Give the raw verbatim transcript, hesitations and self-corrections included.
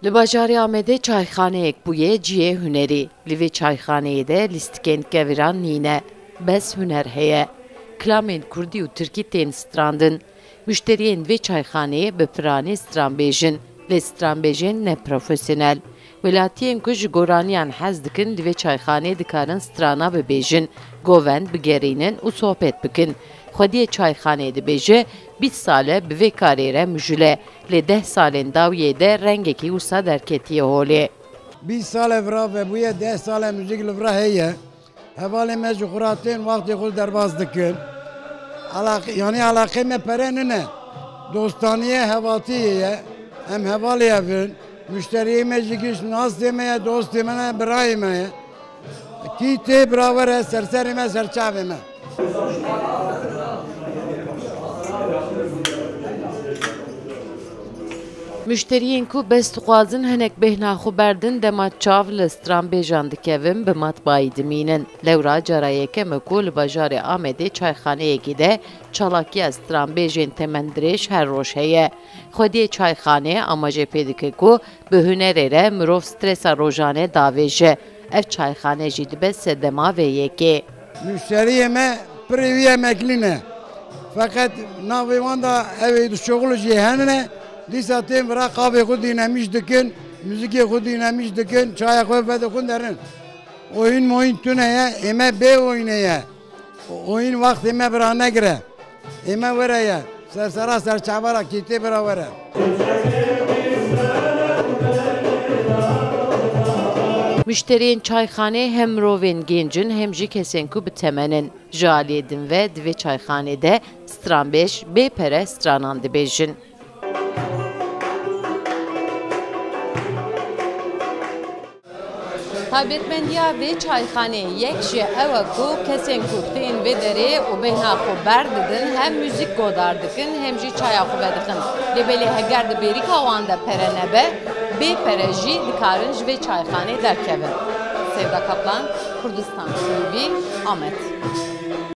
Li bajarê Amedê çayxaneyek bûye cihê hunerî. Li vê çayxaneyê de lîstikên keviran nîne. Bes huner heye. Kilamên kurdî û tirkî tên strandin. Muşteriyên vê çayxaneyê bi piranî stranbêj in, lê stranbêjên neprofesyonel. Welatiyên ku ji goraniyan hez dikin li vê çayxaneyê dikarin strana bibêjin, govend bigerînin û sohbet bikin. Xwediyê çayxaneyê dibêje, bîst sal e bi vê karê re mijûl e, lê deh salên dawiyê de rengekî wisa derketiye holê. Bîst sal e vira vebûye, deh sal e muzîk li vira heye. Hevalê me ji xwe re tên, wextê xwe derbas dikin. Alaq-, yanî alaqê me pere nine. Dostaniyê, hevatiyê ye. Em hevalê hev in. Muşteriyê me jî giş nastê me ye, dostê me ne, birayê me ye. Kî tê bira were, serserê me, serçavê me. Muşteriyên ku bes dixwazin hinek bêhna xwe berdin, dema çav li stranbêjan dikevin, bi matbayî dimînin. Lewra cara yekem e ku li bajarê Amedê çayxaneyekî de çalakiya stranbêjên temendirêj her roj heye. Xwediyê çayxanê amaje pê dike ku bi hunerê re mirov stresa rojane davêje. Ev çayxane jî dibe sedema vê yekê. Muşteriyê me pirê wî emeklî ne. Feqet navê wan de ew ê dişuxul jî hene. Dîsa tên vira qavê xwe dînemîş dikin, muzîkê xwe dînemîş dikin, çaya xwe vedixwin derin. Oyun moyun tune ye, ê me bê oyunê ye. Oyun wextê me bira negire. Ê me were ye. Sersera serçavara kîtê bira were. Muşteriyên çayxanê hem mirovên gênc in, hem jî kesên ku bi temen in. Ji aliyê din ve di vê çayxanê de stranbêj bê pere stranan dibêjin. Taybetmendiya vê çayxaneyê yek jî ew e ku kesên ku tên vê derê û bêhna xwe berdidin, hem muzîk godar dikin, hem jî çaya xwe vedixin. Lê belê heger di bêrîka wan de pere nebe, bê pere jî dikarin ji vê çayxanê derkevin. Sevda Kaplan, Kurdistan T V, Amed.